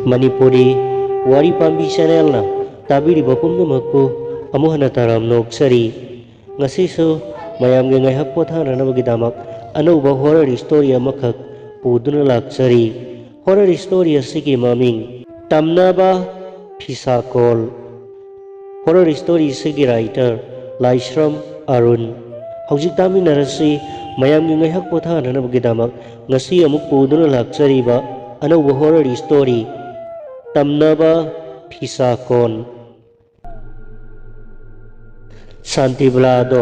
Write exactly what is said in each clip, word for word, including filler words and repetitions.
ꯃꯅꯤꯄꯨꯔꯤ ꯋꯥꯔꯤ ꯄꯥꯝꯕꯤ ꯆꯦꯅꯦꯜꯅ ꯇꯥꯕꯤꯔꯤꯕ ꯄꯨꯝꯅꯃꯛꯄꯨ ꯑꯃꯨꯛ ꯍꯟꯅ ꯇꯔꯥꯝꯅ ꯑꯣꯛꯆꯔꯤ꯫ ꯉꯁꯤꯁꯨ ꯃꯌꯥꯝꯒꯤ ꯉꯥꯏꯍꯥꯛ ꯄꯣꯊꯥꯅꯅꯕꯒꯤꯗꯃꯛ ꯑꯅꯧꯕ ꯍꯣꯔꯔ ꯁ꯭ꯇꯣꯔꯤ ꯑꯃꯈꯛ ꯄꯨꯗꯨꯅ ꯂꯥꯛꯆꯔꯤ꯫ ꯍꯣꯔꯔ ꯁ꯭ꯇꯣꯔꯤ ꯑꯁꯤꯒꯤ ꯃꯃꯤꯡ ꯇꯝꯅꯕ ꯐꯤꯁꯥꯀꯣꯜ꯫ ꯍꯣꯔꯔ ꯁ꯭ꯇꯣꯔꯤ ꯑꯁꯤꯒꯤ ꯔꯥꯏꯇꯔ ꯂꯥꯏꯁ꯭ꯔꯝ ꯑꯔꯨꯟ꯫ ꯍꯧꯖꯤꯛ ꯇꯥꯃꯤꯟꯅꯔꯁꯤ ꯃꯌꯥꯝꯒꯤ ꯉꯥꯏꯍꯥꯛ ꯄꯣꯊꯥꯅꯅꯕꯒꯤꯗꯃꯛ ꯉꯁꯤ ꯑꯃꯨꯛ ꯄꯨꯗꯨꯅ ꯂꯥꯛꯆꯔꯤꯕ ꯑꯅꯧꯕ ꯍꯣꯔꯔ ꯁ꯭ꯇꯣꯔꯤ ꯇꯝꯅꯕ ꯐꯤꯁꯥꯀꯣꯟ꯫ ꯁꯥꯟꯇꯤꯕꯂꯥꯗꯣ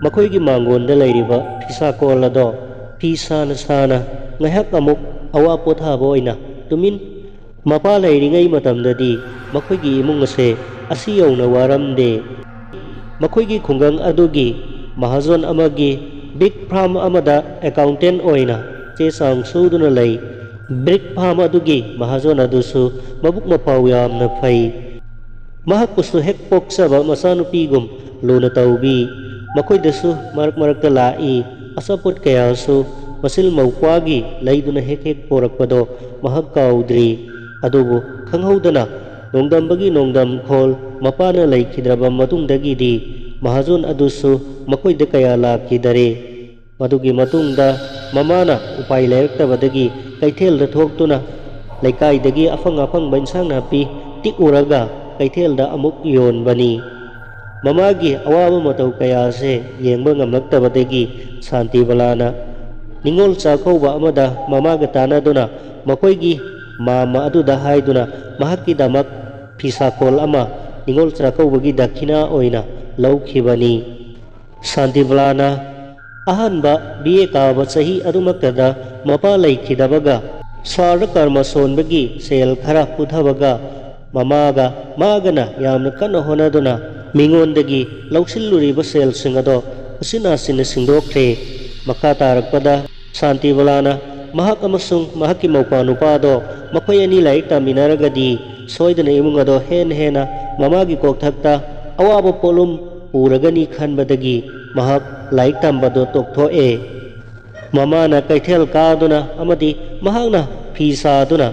ꯃꯈꯣꯏꯒꯤ ꯃꯥꯡꯒꯣꯟꯗ ꯂꯩꯔꯤꯕ ꯐꯤꯁꯥꯀꯣꯜ ꯑꯗꯣ ꯐꯤ ꯁꯥꯅ ꯁꯥꯅ ꯉꯥꯏꯍꯥꯛ ꯑꯃꯨꯛ ꯑꯋꯥ ꯄꯣꯊꯥꯕ ꯑꯣꯏꯅ ꯇꯨꯃꯤꯟ ꯃꯄꯥ ꯂꯩꯔꯤꯉꯩ ꯃꯇꯝꯗꯗꯤ ꯃꯈꯣꯏꯒꯤ ꯏꯃꯨꯡ ꯑꯁꯦ ꯑꯁꯤ ꯌꯧꯅ ꯋꯥꯔꯝꯗꯦ꯫ ꯃꯈꯣꯏꯒꯤ ꯈꯨꯡꯒꯪ ꯑꯗꯨꯒꯤ ꯃꯍꯥꯖꯣꯟ ꯑꯃꯒꯤ ꯕꯤꯛ ꯐꯥꯔꯝ ꯑꯃꯗ ꯑꯦꯀꯥꯎꯟꯇꯦꯟ ꯑꯣꯏꯅ ꯆꯦ ꯆꯥꯡ ꯁꯨꯗꯨꯅ ꯂꯩ꯫ ꯕꯤꯛ ꯐꯥꯔꯝ ꯑꯗꯨꯒꯤ ꯃꯍꯥꯖꯣꯟ ꯑꯗꯨꯁꯨ ꯃꯕꯨꯛ ꯃꯄꯥꯎ ꯌꯥꯝꯅ ꯐꯩ꯫ ꯃꯍꯥꯛꯄꯨꯁꯨ ꯍꯦꯛ ꯄꯣꯛꯆꯕ ꯃꯆꯥꯅꯨꯄꯤꯒꯨꯝ ꯂꯨꯅ ꯇꯧꯕꯤ꯫ ꯃꯈꯣꯏꯗꯁꯨ ꯃꯔꯛ ꯃꯔꯛꯇ ꯂꯥꯛꯏ꯫ ꯑꯆꯥꯄꯣꯠ ꯀꯌꯥꯁꯨ ꯃꯆꯤꯜ ꯃꯧꯄ꯭ꯋꯥꯒꯤ ꯂꯩꯗꯨꯅ ꯍꯦꯛ ꯍꯦꯛ ꯄꯣꯔꯛꯄꯗꯣ ꯃꯍꯥꯛ ꯀꯥꯎꯗ꯭ꯔꯤ꯫ ꯑꯗꯨꯕꯨ ꯈꯪꯍꯧꯗꯅ ꯅꯣꯡꯗꯝꯕꯒꯤ ꯅꯣꯡꯗꯝꯈꯣꯜ ꯃꯄꯥꯅ ꯂꯩꯈꯤꯗ꯭ꯔꯕ ꯃꯇꯨꯡꯗꯒꯤꯗꯤ ꯃꯍꯥꯖꯣꯟ ꯑꯗꯨꯁꯨ ꯃꯈꯣꯏꯗ ꯀꯌꯥ ꯂꯥꯛꯈꯤꯗꯔꯦ꯫ ꯃꯗꯨꯒꯤ ꯃꯇꯨꯡꯗ ꯃꯃꯥꯅ ꯎꯄꯥꯏ ꯂꯩꯔꯛꯇꯕꯗꯒꯤ ꯀꯩꯊꯦꯜꯗ ꯊꯣꯛꯇꯨꯅ ꯂꯩꯀꯥꯏꯗꯒꯤ ꯑꯐꯪ ꯑꯐꯪꯕ ꯏꯟꯁꯥꯡ ꯅꯥꯄꯤ ꯇꯤꯛꯎꯔꯒ ꯀꯩꯊꯦꯜꯗ ꯑꯃꯨꯛ ꯌꯣꯟꯕꯅꯤ꯫ ꯃꯃꯥꯒꯤ ꯑꯋꯥꯕ ꯃꯇꯧ ꯀꯌꯥ ꯑꯁꯦ ꯌꯦꯡꯕ ꯉꯝꯂꯛꯇꯕꯗꯒꯤ ꯁꯥꯟꯇꯤꯕꯂꯥꯅ ꯅꯤꯉꯣꯜ ꯆꯥꯛꯀꯧꯕ ꯑꯃꯗ ꯃꯃꯥꯒ ꯇꯥꯟꯅꯗꯨꯅ ꯃꯈꯣꯏꯒꯤ ꯃꯥꯝꯃ ꯑꯗꯨꯗ ꯍꯥꯏꯗꯨꯅ ꯃꯍꯥꯛꯀꯤꯗꯃꯛ ꯐꯤꯁꯥꯀꯣꯜ ꯑꯃ ꯅꯤꯉꯣꯜ ꯆꯥꯛꯀꯧꯕꯒꯤ ꯗꯈꯤꯅꯥ ꯑꯣꯏꯅ ꯂꯧꯈꯤꯕꯅꯤ꯫ ꯁꯥꯟꯇꯤꯕꯂꯥꯅ ꯑꯍꯥꯟꯕ ꯕꯤ ꯑꯦ ꯀꯥꯕ ꯆꯍꯤ ꯑꯗꯨꯃꯛꯇꯗ ꯃꯄꯥ ꯂꯩꯈꯤꯗꯕꯒ ꯁ꯭ꯋꯥꯔꯗ ꯀꯔꯃ ꯁꯣꯟꯕꯒꯤ ꯁꯦꯜ ꯈꯔ ꯄꯨꯊꯕꯒ ꯃꯃꯥꯒ ꯃꯥꯒꯅ ꯌꯥꯝꯅ ꯀꯟꯅ ꯍꯣꯠꯅꯗꯨꯅ ꯃꯤꯉꯣꯟꯗꯒꯤ ꯂꯧꯁꯤꯜꯂꯨꯔꯤꯕ ꯁꯦꯜꯁꯤꯡ ꯑꯗꯣ ꯎꯆꯤꯟ ꯅꯥꯆꯤꯟꯅ ꯁꯤꯡꯗꯣꯛꯈ꯭ꯔꯦ꯫ ꯃꯈꯥ ꯇꯥꯔꯛꯄꯗ ꯁꯥꯟꯇꯤꯕꯂꯥꯅ ꯃꯍꯥꯛ ꯑꯃꯁꯨꯡ ꯃꯍꯥꯛꯀꯤ ꯃꯧꯄ꯭ꯋꯥ ꯅꯨꯄꯥꯗꯣ ꯃꯈꯣꯏ ꯑꯅꯤ ꯂꯥꯏꯔꯤꯛ ꯇꯝꯃꯤꯟꯅꯔꯒꯗꯤ ꯁꯣꯏꯗꯅ ꯏꯃꯨꯡ ꯑꯗꯣ ꯍꯦꯟꯅ ꯍꯦꯟꯅ ꯃꯃꯥꯒꯤ ꯀꯣꯛꯊꯛꯇ ꯑꯋꯥꯕ ꯄꯣꯠꯂꯨꯝ ꯄꯨꯔꯒꯅꯤ ꯈꯟꯕꯗꯒꯤ ꯃꯍꯥꯛ ꯂꯥꯏꯔꯤꯛ ꯇꯝꯕꯗꯨ ꯇꯣꯛꯊꯣꯛꯑꯦ꯫ ꯃꯃꯥꯅ ꯀꯩꯊꯦꯜ ꯀꯥꯗꯨꯅ ꯑꯃꯗꯤ ꯃꯍꯥꯛꯅ ꯐꯤ ꯁꯥꯗꯨꯅ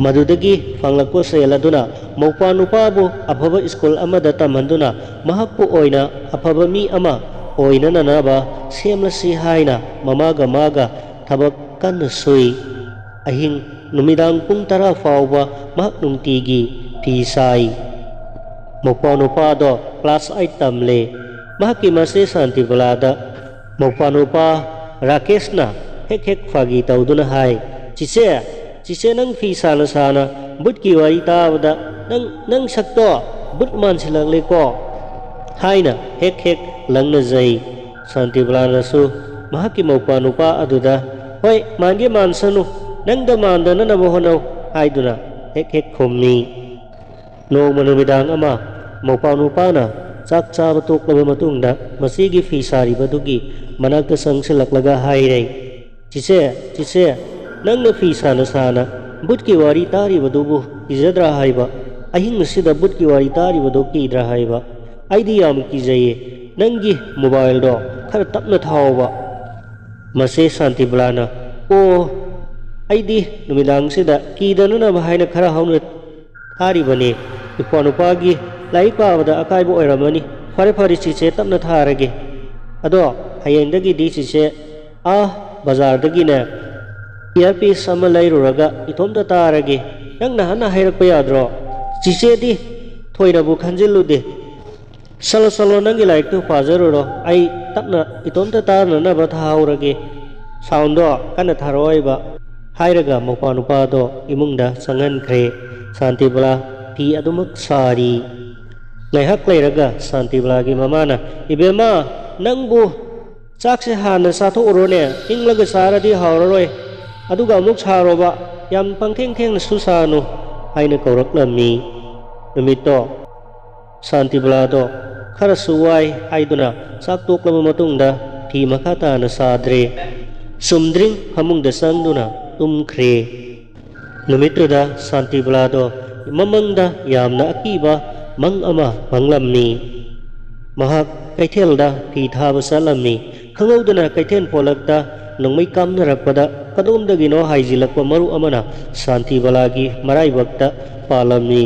ꯃꯗꯨꯗꯒꯤ ꯐꯪꯂꯛꯄ ꯁꯦꯜ ꯑꯗꯨꯅ ꯃꯧꯄ꯭ꯋꯥ ꯅꯨꯄꯥꯕꯨ ꯑꯐꯕ ꯁ꯭ꯀꯨꯜ ꯑꯃꯗ ꯇꯝꯍꯟꯗꯨꯅ ꯃꯍꯥꯛꯄꯨ ꯑꯣꯏꯅ ꯑꯐꯕ ꯃꯤ ꯑꯃ ꯑꯣꯏꯅꯅꯅꯕ ꯁꯦꯝꯂꯁꯤ ꯍꯥꯏꯅ ꯃꯃꯥꯒ ꯃꯥꯒ ꯊꯕꯛ ꯀꯟꯅ ꯁꯨꯏ꯫ ꯑꯍꯤꯡ ꯅꯨꯃꯤꯗꯥꯡ ꯄꯨꯡ ꯇꯔꯥ ꯐꯥꯎꯕ ꯃꯍꯥꯛ ꯅꯨꯡꯇꯤꯒꯤ ꯐꯤ ꯁꯥꯏ꯫ ꯃꯧꯄ꯭ꯋꯥ ꯅꯨꯄꯥꯗꯣ ꯀ꯭ꯂꯥꯁ ꯑꯩꯠ ꯇꯝꯂꯦ꯫ ꯃꯍꯥꯛꯀꯤ ꯃꯆꯦ ꯁꯥꯟꯇꯤꯕꯂꯥꯗ ꯃꯧꯄ꯭ꯋꯥ ꯅꯨꯄꯥ ꯔꯥꯀꯦꯁꯅ ꯍꯦꯛ ꯍꯦꯛ ꯐꯥꯒꯤ ꯇꯧꯗꯨꯅ ꯍꯥꯏ, "ꯆꯤꯆꯦ, ꯆꯤꯆꯦ, ꯅꯪ ꯐꯤ ꯁꯥꯅ ꯁꯥꯅ ꯕꯨꯠꯀꯤ ꯋꯥꯔꯤ ꯇꯥꯕꯗ ꯅꯪ, ꯅꯪ ꯁꯛꯇꯣ ꯕꯨꯠ ꯃꯥꯟꯁꯤꯜꯂꯛꯂꯦꯀꯣ" ꯍꯥꯏꯅ ꯍꯦꯛ ꯍꯦꯛ ꯂꯪꯅꯖꯩ꯫ ꯁꯥꯟꯇꯤꯕꯂꯥꯅꯁꯨ ꯃꯍꯥꯛꯀꯤ ꯃꯧꯄ꯭ꯋꯥ ꯅꯨꯄꯥ ꯑꯗꯨꯗ, "ꯍꯣꯏ, ꯃꯥꯟꯒꯦ ꯃꯥꯟꯁꯅꯨ, ꯅꯪꯗ ꯃꯥꯟꯗꯅꯅꯕ ꯍꯣꯠꯅꯧ" ꯍꯥꯏꯗꯨꯅ ꯍꯦꯛ ꯍꯦꯛ ꯈꯨꯝꯃꯤ꯫ ꯅꯣꯡꯃ ꯅꯨꯃꯤꯗꯥꯡ ꯑꯃ ꯃꯧꯄ꯭ꯋꯥ ꯅꯨꯄꯥꯅ ꯆꯥꯛ ꯆꯥꯕ ꯇꯣꯛꯂꯕ ꯃꯇꯨꯡꯗ ꯃꯆꯦꯒꯤ ꯐꯤ ꯁꯥꯔꯤꯕꯗꯨꯒꯤ ꯃꯅꯥꯛꯇ ꯆꯪꯁꯤꯜꯂꯛꯂꯒ ꯍꯥꯏꯔꯦ, "ꯆꯤꯆꯦ, ꯆꯤꯆꯦ, ꯅꯪꯅ ꯐꯤ ꯁꯥꯅ ꯁꯥꯅ ꯕꯨꯠꯀꯤ ꯋꯥꯔꯤ ꯇꯥꯔꯤꯕꯗꯨꯕꯨ ꯀꯤꯖꯗ꯭ꯔꯥ ꯍꯥꯏꯕ? ꯑꯍꯤꯡ ꯑꯁꯤꯗ ꯕꯨꯠꯀꯤ ꯋꯥꯔꯤ ꯇꯥꯔꯤꯕꯗꯨ ꯀꯤꯗ꯭ꯔꯥ ꯍꯥꯏꯕ? ꯑꯩꯗꯤ ꯌꯥꯝ ꯀꯤꯖꯩꯌꯦ꯫ ꯅꯪꯒꯤ ꯃꯣꯕꯥꯏꯜꯗꯣ ꯈꯔ ꯇꯞꯅ ꯊꯥꯎꯕ꯫" ꯃꯆꯦ ꯁꯥꯟꯇꯤꯕꯂꯥꯅ, "ꯑꯣ, ꯑꯩꯗꯤ ꯅꯨꯃꯤꯗꯥꯡꯁꯤꯗ ꯀꯤꯗꯅꯅꯕ ꯍꯥꯏꯅ ꯈꯔ ꯍꯧꯅ ꯊꯥꯔꯤꯕꯅꯤ꯫ ꯏꯄ꯭ꯋꯥ ꯅꯨꯄꯥꯒꯤ ꯂꯥꯏꯔꯤꯛ ꯄꯥꯕꯗ ꯑꯀꯥꯏꯕ ꯑꯣꯏꯔꯝꯃꯅꯤ꯫ ꯐꯔꯦ, ꯐꯔꯦ, ꯆꯤꯆꯦ, ꯇꯞꯅ ꯊꯥꯔꯒꯦ꯫ ꯑꯗꯣ ꯍꯌꯦꯡꯗꯒꯤꯗꯤ ꯆꯤꯆꯦ ꯑꯥ ꯕꯖꯥꯔꯗꯒꯤꯅꯦ ꯏꯌꯥꯔꯄꯤꯁ ꯑꯃ ꯂꯩꯔꯨꯔꯒ ꯏꯇꯣꯝꯇ ꯇꯥꯔꯒꯦ꯫ ꯅꯪꯅ ꯍꯥꯟꯅ ꯍꯥꯏꯔꯛꯄ ꯌꯥꯗ꯭ꯔꯣ? ꯆꯤꯆꯦꯗꯤ ꯊꯣꯏꯅꯕꯨ ꯈꯟꯖꯤꯜꯂꯨꯗꯦ꯫ ꯆꯠꯂꯣ, ꯆꯠꯂꯣ, ꯅꯪꯒꯤ ꯂꯥꯏꯔꯤꯛꯇꯨ ꯄꯥꯖꯔꯨꯔꯣ꯫ ꯑꯩ ꯇꯞꯅ ꯏꯇꯣꯝꯇ ꯇꯥꯅꯅꯕ ꯊꯥꯍꯧꯔꯒꯦ꯫ ꯁꯥꯎꯟꯗꯣ ꯀꯟꯅ ꯊꯥꯔꯛꯑꯣ ꯍꯥꯏꯕ", ꯍꯥꯏꯔꯒ ꯃꯧꯄ꯭ꯋꯥ ꯅꯨꯄꯥꯗꯣ ꯏꯃꯨꯡꯗ ꯆꯪꯍꯟꯈ꯭ꯔꯦ꯫ ꯁꯥꯟꯇꯤꯕꯂꯥ ꯐꯤ ꯑꯗꯨꯃꯛ ꯁꯥꯔꯤ꯫ ꯉꯥꯏꯍꯥꯛ ꯂꯩꯔꯒ ꯁꯥꯟꯇꯤꯕꯂꯥꯒꯤ ꯃꯃꯥꯅ, "ꯏꯕꯦꯝꯃ, ꯅꯪꯕꯨ ꯆꯥꯛꯁꯦ ꯍꯥꯟꯅ ꯆꯥꯊꯣꯛꯎꯔꯣꯅꯦ, ꯏꯪꯂꯒ ꯆꯥꯔꯗꯤ ꯍꯥꯎꯔꯔꯣꯏ꯫ ꯑꯗꯨꯒ ꯑꯃꯨꯛ ꯁꯥꯔꯣꯕ, ꯌꯥꯝ ꯄꯪꯊꯦꯡ ꯊꯦꯡꯅꯁꯨ ꯁꯥꯅꯨ" ꯍꯥꯏꯅ ꯀꯧꯔꯛꯂꯝꯃꯤ꯫ ꯅꯨꯃꯤꯠꯇꯣ ꯁꯥꯟꯇꯤꯕꯂꯥꯗꯣ ꯈꯔꯁꯨ ꯋꯥꯏ ꯍꯥꯏꯗꯨꯅ ꯆꯥꯛ ꯇꯣꯛꯂꯕ ꯃꯇꯨꯡꯗ ꯐꯤ ꯃꯈꯥ ꯇꯥꯅ ꯁꯥꯗ꯭ꯔꯦ꯫ ꯆꯨꯝꯗ꯭ꯔꯤꯡ ꯐꯃꯨꯡꯗ ꯆꯪꯗꯨꯅ ꯇꯨꯝꯈ꯭ꯔꯦ꯫ ꯅꯨꯃꯤꯠꯇꯨꯗ ꯁꯥꯟꯇꯤꯕꯂꯥꯗꯣ ꯃꯃꯪꯗ ꯌꯥꯝꯅ ꯑꯀꯤꯕ ꯃꯪ ꯑꯃ ꯃꯪꯂꯝꯃꯤ꯫ ꯃꯍꯥꯛ ꯀꯩꯊꯦꯜꯗ ꯐꯤ ꯊꯥꯕ ꯆꯠꯂꯝꯃꯤ꯫ ꯈꯪꯍꯧꯗꯅ ꯀꯩꯊꯦꯜ ꯄꯣꯂꯛꯇ ꯅꯣꯡꯃꯩ ꯀꯥꯞꯅꯔꯛꯄꯗ ꯀꯗꯣꯝꯗꯒꯤꯅꯣ ꯍꯥꯏꯖꯤꯜꯂꯛꯄ ꯃꯔꯨꯞ ꯑꯃꯅ ꯁꯥꯟꯇꯤꯕꯂꯥꯒꯤ ꯃꯔꯥꯏꯕꯛꯇ ꯄꯥꯜꯂꯝꯃꯤ꯫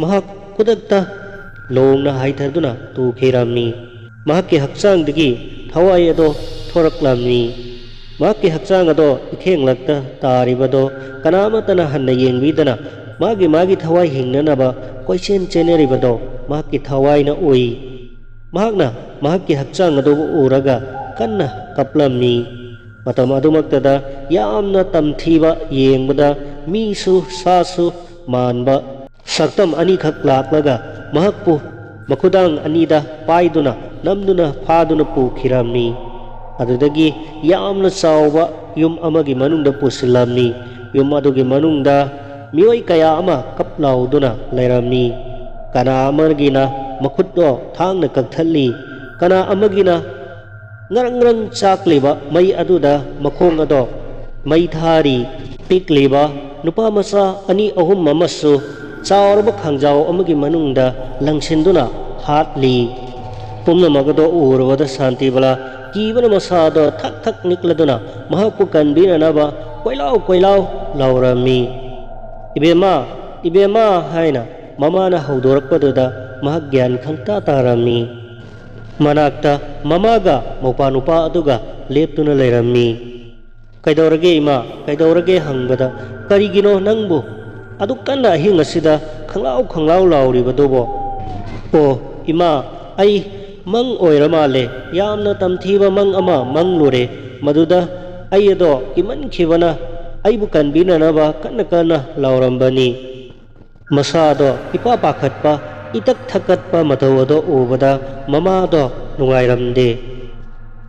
ꯃꯍꯥꯛ ꯈꯨꯗꯛꯇ ꯂꯣꯡꯅ ꯍꯥꯏꯊꯗꯨꯅ ꯇꯨꯈꯤꯔꯝꯃꯤ꯫ ꯃꯍꯥꯛꯀꯤ ꯍꯛꯆꯥꯡꯗꯒꯤ ꯊꯋꯥꯏ ꯑꯗꯣ ꯊꯣꯔꯛꯂꯝꯃꯤ꯫ ꯃꯍꯥꯛꯀꯤ ꯍꯛꯆꯥꯡ ꯑꯗꯣ ꯏꯈꯦꯡꯂꯛꯇ ꯇꯥꯔꯤꯕꯗꯣ ꯀꯅꯥ ꯑꯃꯠꯇꯅ ꯍꯟꯅ ꯌꯦꯡꯕꯤꯗꯅ ꯃꯥꯒꯤ ꯃꯥꯒꯤ ꯊꯋꯥꯏ ꯍꯤꯡꯅꯅꯕ ꯀꯣꯏꯆꯦꯟ ꯆꯦꯟꯅꯔꯤꯕꯗꯣ ꯃꯍꯥꯛꯀꯤ ꯊꯋꯥꯏꯅ ꯎꯏ꯫ ꯃꯍꯥꯛꯅ ꯃꯍꯥꯛꯀꯤ ꯍꯛꯆꯥꯡ ꯑꯗꯨꯕꯨ ꯎꯔꯒ ꯀꯟꯅ ꯀꯞꯂꯝꯃꯤ꯫ ꯃꯇꯝ ꯑꯗꯨꯃꯛꯇꯗ ꯌꯥꯝꯅ ꯇꯝꯊꯤꯕ, ꯌꯦꯡꯕꯗ ꯃꯤꯁꯨ ꯁꯥꯁꯨ ꯃꯥꯟꯕ ꯁꯛꯇꯝ ꯑꯅꯤꯈꯛ ꯂꯥꯛꯂꯒ ꯃꯍꯥꯛꯄꯨ ꯃꯈꯨꯗꯥꯡ ꯑꯅꯤꯗ ꯄꯥꯏꯗꯨꯅ, ꯅꯝꯗꯨꯅ, ꯐꯥꯗꯨꯅ ꯄꯨꯈꯤꯔꯝꯃꯤ꯫ ꯑꯗꯨꯗꯒꯤ ꯌꯥꯝꯅ ꯆꯥꯎꯕ ꯌꯨꯝ ꯑꯃꯒꯤ ꯃꯅꯨꯡꯗ ꯄꯨꯁꯤꯜꯂꯝꯃꯤ꯫ ꯌꯨꯝ ꯑꯗꯨꯒꯤ ꯃꯅꯨꯡꯗ ꯃꯤꯑꯣꯏ ꯀꯌꯥ ꯑꯃ ꯀꯞ ꯂꯥꯎꯗꯨꯅ ꯂꯩꯔꯝꯃꯤ꯫ ꯀꯅꯥ ꯑꯃꯒꯤꯅ ꯃꯈꯨꯠꯇꯣ ꯊꯥꯡꯅ ꯀꯛꯊꯠꯂꯤ, ꯀꯅꯥ ꯑꯃꯒꯤꯅ ꯉꯔꯪ ꯉꯔꯪ ꯆꯥꯛꯂꯤꯕ ꯃꯩ ꯑꯗꯨꯗ ꯃꯈꯣꯡ ꯑꯗꯣ ꯃꯩ ꯊꯥꯔꯤ꯫ ꯄꯤꯛꯂꯤꯕ ꯅꯨꯄꯥ ꯃꯆꯥ ꯑꯅꯤ ꯑꯍꯨꯝ ꯑꯃꯁꯨ ꯆꯥꯎꯔꯕ ꯈꯥꯡꯖꯥꯎ ꯑꯃꯒꯤ ꯃꯅꯨꯡꯗ ꯂꯪꯁꯤꯟꯗꯨꯅ ꯍꯥꯠꯂꯤ꯫ ꯄꯨꯝꯅꯃꯛ ꯑꯗꯣ ꯎꯔꯕꯗ ꯁꯥꯟꯇꯤꯕꯂꯥ ꯀꯤꯕꯅ ꯃꯁꯥꯗꯣ ꯊꯛ ꯊꯛ ꯅꯤꯛꯂꯗꯨꯅ ꯃꯍꯥꯛꯄꯨ ꯀꯟꯕꯤꯅꯅꯕ ꯀꯣꯏꯂꯥꯎ ꯀꯣꯏꯂꯥꯎ ꯂꯥꯎꯔꯝꯃꯤ꯫ "ꯏꯕꯦꯝꯃ, ꯏꯕꯦꯝꯃ" ꯍꯥꯏꯅ ꯃꯃꯥꯅ ꯍꯧꯗꯣꯔꯛꯄꯗꯨꯗ ꯃꯍꯥꯛ ꯒ꯭ꯌꯥꯟ ꯈꯪꯇꯥ ꯇꯥꯔꯝꯃꯤ꯫ ꯃꯅꯥꯛꯇ ꯃꯃꯥꯒ ꯃꯧꯄꯥ ꯅꯨꯄꯥ ꯑꯗꯨꯒ ꯂꯦꯞꯇꯨꯅ ꯂꯩꯔꯝꯃꯤ꯫ "ꯀꯩꯗꯧꯔꯒꯦ ꯏꯃꯥ? ꯀꯩꯗꯧꯔꯒꯦ?" ꯍꯪꯕꯗ, "ꯀꯔꯤꯒꯤꯅꯣ ꯅꯪꯕꯨ ꯑꯗꯨꯛ ꯀꯟꯅ ꯑꯍꯤꯡ ꯑꯁꯤꯗ ꯈꯪꯂꯥꯎ ꯈꯪꯂꯥꯎ ꯂꯥꯎꯔꯤꯕꯗꯨꯕꯣ?" "ꯑꯣ ꯏꯃꯥ, ꯑꯩ ꯃꯪ ꯑꯣꯏꯔ ꯃꯥꯜꯂꯦ꯫ ꯌꯥꯝꯅ ꯇꯝꯊꯤꯕ ꯃꯪ ꯑꯃ ꯃꯪꯂꯨꯔꯦ꯫ ꯃꯗꯨꯗ ꯑꯩ ꯑꯗꯣ ꯀꯤꯃꯟꯈꯤꯕꯅ ꯑꯩꯕꯨ ꯀꯟꯕꯤꯅꯅꯕ ꯀꯟꯅ ꯀꯟꯅ ꯂꯥꯎꯔꯝꯕꯅꯤ꯫" ꯃꯁꯥꯗꯣ ꯏꯄꯥ ꯄꯥꯈꯠꯄ, ꯏꯇꯛ ꯊꯛꯀꯠꯄ ꯃꯇꯧ ꯑꯗꯣ ꯎꯕꯗ ꯃꯃꯥꯗꯣ ꯅꯨꯡꯉꯥꯏꯔꯝꯗꯦ꯫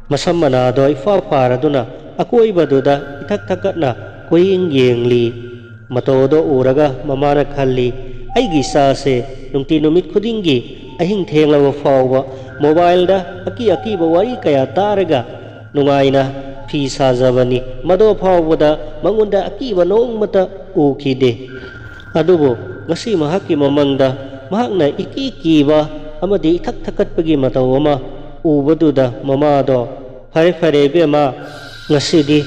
ꯃꯁꯝ ꯃꯅꯥꯗꯣ ꯏꯐꯥ ꯐꯥꯔꯗꯨꯅ ꯑꯀꯣꯏꯕꯗꯨꯗ ꯏꯊꯛ ꯊꯛꯀꯠꯅ ꯀꯣꯏꯌꯦꯡ ꯌꯦꯡꯂꯤ꯫ ꯃꯇꯧ ꯑꯗꯣ ꯎꯔꯒ ꯃꯃꯥꯅ ꯈꯜꯂꯤ, "ꯑꯩꯒꯤ ꯏꯆꯥꯁꯦ ꯅꯨꯡꯇꯤ ꯅꯨꯃꯤꯠ ꯈꯨꯗꯤꯡꯒꯤ ꯑꯍꯤꯡ ꯊꯦꯡꯂꯕ ꯐꯥꯎꯕ ꯃꯣꯕꯥꯏꯜꯗ ꯑꯀꯤ ꯑꯀꯤꯕ ꯋꯥꯔꯤ ꯀꯌꯥ ꯇꯥꯔꯒ ꯅꯨꯡꯉꯥꯏꯅ ꯐꯤ ꯁꯥꯖꯕꯅꯤ꯫ ꯃꯗꯨ ꯐꯥꯎꯕꯗ ꯃꯉꯣꯟꯗ ꯑꯀꯤꯕ ꯅꯣꯡꯃꯇ ꯎꯈꯤꯗꯦ꯫ ꯑꯗꯨꯕꯨ ꯉꯁꯤ ꯃꯍꯥꯛꯀꯤ ꯃꯃꯪꯗ ꯃꯍꯥꯛꯅ ꯏꯀꯤ ꯀꯤꯕ ꯑꯃꯗꯤ ꯏꯊꯛ ꯊꯛꯀꯠꯄꯒꯤ ꯃꯇꯧ ꯑꯃ ꯎꯕꯗꯨꯗ ꯃꯃꯥꯗꯣ, 'ꯐꯔꯦ, ꯐꯔꯦ, ꯏꯕꯦꯝꯃ, "ꯉꯁꯤꯗꯤ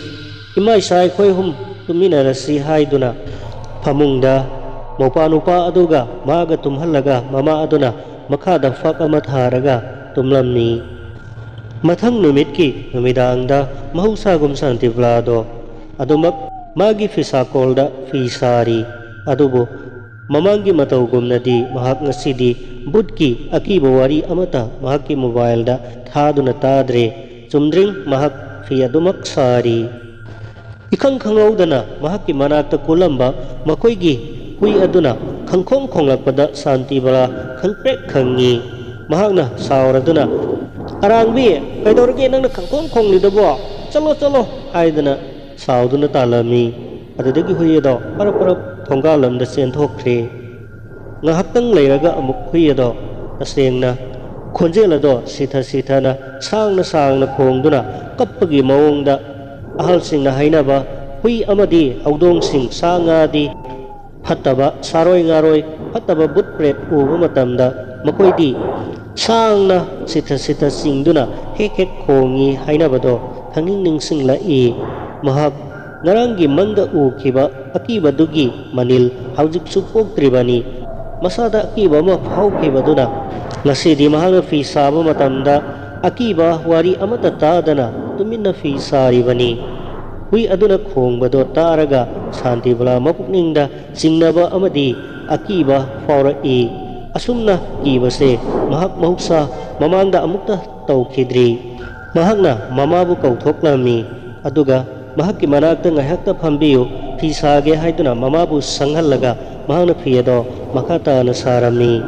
ꯏꯃꯥ ꯏꯆꯥ ꯑꯩꯈꯣꯏ ꯑꯍꯨꯝ ꯇꯨꯝꯃꯤꯟꯅꯔꯁꯤ" ꯍꯥꯏꯗꯨꯅ ꯐꯃꯨꯡꯗ ꯃꯧꯄꯥ ꯅꯨꯄꯥ ꯑꯗꯨꯒ ꯃꯥꯒ ꯇꯨꯝꯍꯜꯂꯒ ꯃꯃꯥ ꯑꯗꯨꯅ ꯃꯈꯥꯗ ꯐꯛ ꯑꯃ ꯊꯥꯔꯒ ꯇꯨꯝꯂꯝꯃꯤ꯫ ꯃꯊꯪ ꯅꯨꯃꯤꯠꯀꯤ ꯅꯨꯃꯤꯗꯥꯡꯗ ꯃꯍꯧꯁꯥꯒꯨꯝ ꯁꯥꯟꯇꯤꯕꯂꯥꯗꯣ ꯑꯗꯨꯃꯛ ꯃꯥꯒꯤ ꯐꯤꯁꯥꯀꯣꯜꯗ ꯐꯤ ꯁꯥꯔꯤ꯫ ꯑꯗꯨꯕꯨ ꯃꯃꯥꯡꯒꯤ ꯃꯇꯧꯒꯨꯝꯅꯗꯤ ꯃꯍꯥꯛ ꯉꯁꯤꯗꯤ ꯚꯨꯠꯀꯤ ꯑꯀꯤꯕ ꯋꯥꯔꯤ ꯑꯃꯠꯇ ꯃꯍꯥꯛꯀꯤ ꯃꯣꯕꯥꯏꯜꯗ ꯊꯥꯗꯨꯅ ꯇꯥꯗ꯭ꯔꯦ꯫ ꯆꯨꯝꯗ꯭ꯔꯤꯡ ꯃꯍꯥꯛ ꯐꯤ ꯑꯗꯨꯃꯛ ꯁꯥꯔꯤ꯫ ꯏꯈꯪ ꯈꯪꯍꯧꯗꯅ ꯃꯍꯥꯛꯀꯤ ꯃꯅꯥꯛꯇ ꯀꯨꯜꯂꯝꯕ ꯃꯈꯣꯏꯒꯤ ꯍꯨꯏ ꯑꯗꯨꯅ ꯈꯪꯈꯣꯡ ꯈꯣꯡꯂꯛꯄꯗ ꯁꯥꯟꯇꯤꯕꯂꯥ ꯈꯪꯄ꯭ꯔꯦꯛ ꯈꯪꯉꯤ꯫ ꯃꯍꯥꯛꯅ ꯁꯥꯎꯔꯗꯨꯅ, "ꯑꯔꯥꯡꯕꯤ, ꯀꯩꯗꯧꯔꯒꯦ ꯅꯪꯅ ꯈꯪꯈꯣꯡ ꯈꯣꯡꯂꯤꯗꯨꯕꯣ? ꯆꯠꯂꯣ, ꯆꯠꯂꯣ!" ꯍꯥꯏꯗꯨꯅ ꯁꯥꯎꯗꯨꯅ ꯇꯥꯜꯂꯝꯃꯤ꯫ ꯑꯗꯨꯗꯒꯤ ꯍꯨꯏ ꯑꯗꯣ ꯄꯔꯞ ꯄꯔꯞ ꯊꯣꯡꯒꯥꯜ ꯂꯣꯝꯗ ꯆꯦꯟꯊꯣꯛꯈ꯭ꯔꯦ꯫ ꯉꯥꯏꯍꯥꯛꯇꯪ ꯂꯩꯔꯒ ꯑꯃꯨꯛ ꯍꯨꯏ ꯑꯗꯣ ꯇꯁꯦꯡꯅ ꯈꯣꯟꯖꯦꯜ ꯑꯗꯣ ꯁꯤꯊ ꯁꯤꯊꯅ ꯁꯥꯡꯅ ꯁꯥꯡꯅ ꯈꯣꯡꯗꯨꯅ ꯀꯞꯄꯒꯤ ꯃꯑꯣꯡꯗ, ꯑꯍꯜꯁꯤꯡꯅ ꯍꯥꯏꯅꯕ ꯍꯨꯏ ꯑꯃꯗꯤ ꯍꯧꯗꯣꯡꯁꯤꯡ, ꯁꯥ ꯉꯥꯗꯤ ꯐꯠꯇꯕ ꯁꯥꯔꯣꯏ ꯉꯥꯔꯣꯏ, ꯐꯠꯇꯕ ꯚꯨꯠ ꯄ꯭ꯔꯦꯠ ꯎꯕ ꯃꯇꯝꯗ ꯃꯈꯣꯏꯗꯤ ꯁꯥꯡꯅ ꯁꯤꯊ ꯁꯤꯊ ꯆꯤꯡꯗꯨꯅ ꯍꯦꯛ ꯍꯦꯛ ꯈꯣꯡꯏ ꯍꯥꯏꯅꯕꯗꯣ ꯈꯪꯅꯤꯡ ꯅꯤꯡꯁꯤꯡꯂꯛꯏ꯫ ꯃꯍꯥꯛ ꯉꯔꯥꯡꯒꯤ ꯃꯪꯗ ꯎꯈꯤꯕ ꯑꯀꯤꯕꯗꯨꯒꯤ ꯃꯅꯤꯜ ꯍꯧꯖꯤꯛꯁꯨ ꯄꯣꯛꯇ꯭ꯔꯤꯕꯅꯤ꯫ ꯃꯁꯥꯗ ꯑꯀꯤꯕ ꯑꯃ ꯐꯥꯎꯈꯤꯕꯗꯨꯅ ꯉꯁꯤꯗꯤ ꯃꯍꯥꯛꯅ ꯐꯤ ꯁꯥꯕ ꯃꯇꯝꯗ ꯑꯀꯤꯕ ꯋꯥꯔꯤ ꯑꯃꯠꯇ ꯇꯥꯗꯅ ꯇꯨꯃꯤꯟꯅ ꯐꯤ ꯁꯥꯔꯤꯕꯅꯤ꯫ ꯍꯨꯏ ꯑꯗꯨꯅ ꯈꯣꯡꯕꯗꯣ ꯇꯥꯔꯒ ꯁꯥꯟꯇꯤꯕꯂꯥ ꯃꯄꯨꯛꯅꯤꯡꯗ ꯆꯤꯡꯅꯕ ꯑꯃꯗꯤ ꯑꯀꯤꯕ ꯐꯥꯎꯔꯛꯏ꯫ ꯑꯁꯨꯝꯅ ꯀꯤꯕꯁꯦ ꯃꯍꯥꯛ ꯃꯍꯧꯁꯥ ꯃꯃꯥꯡꯗ ꯑꯃꯨꯛꯇ ꯇꯧꯈꯤꯗ꯭ꯔꯤ꯫ ꯃꯍꯥꯛꯅ ꯃꯃꯥꯕꯨ ꯀꯧꯊꯣꯛꯂꯝꯃꯤ, ꯑꯗꯨꯒ ꯃꯍꯥꯛꯀꯤ ꯃꯅꯥꯛꯇ ꯉꯥꯏꯍꯥꯛꯇ ꯐꯝꯕꯤꯌꯨ, ꯐꯤ ꯁꯥꯒꯦ ꯍꯥꯏꯗꯨꯅ ꯃꯃꯥꯕꯨ ꯁꯪꯍꯜꯂꯒ ꯃꯍꯥꯛꯅ ꯐꯤ ꯑꯗꯣ ꯃꯈꯥ ꯇꯥꯅ ꯁꯥꯔꯝꯃꯤ꯫